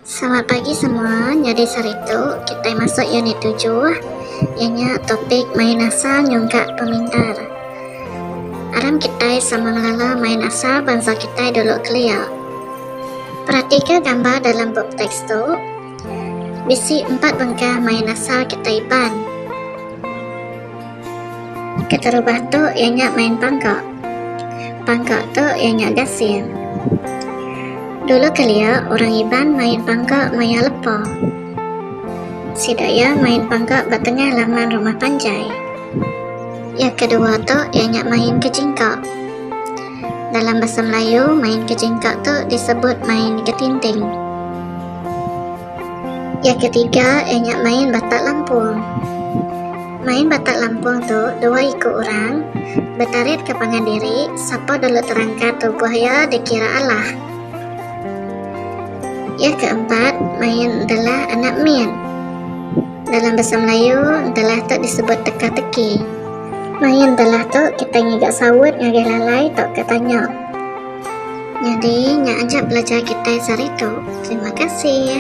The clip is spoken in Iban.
Selamat pagi semua, nyadi saritu kitai masuk unit tujuh iya nya topik main asal nyungkak pemintar. Aram kitai sama ngelala main asal bansa kitai dulu kelia. Peratika gambar dalam bup teks tu, bisi empat bengkah main asal kitai Iban. Keterubah tu iya nya main pangka. Pangka tu iya nya gasing. Dulu kelia orang Iban main pangka maya lepa. Sida iya main pangka ba tengah laman rumah panjai. Iya kedua tu iya nya main kejingka. Dalam bahasa Melayu main kejingka tu disebut main ketinting. Iya ketiga iya nya main batak lampung. Main batak lampung tu dua iku orang betaritka pangan diri sapa dulu terangkat tubuh iya dikira alah. Iya keempat main entelah anak mit. Dalam bahasa Melayu entelah tu disebut teka-teki. Main entelah tu kitai ngiga saut ngagai lalai tauka tanya. Nyadi nya aja belajar kitai sehari tu. Terima kasih.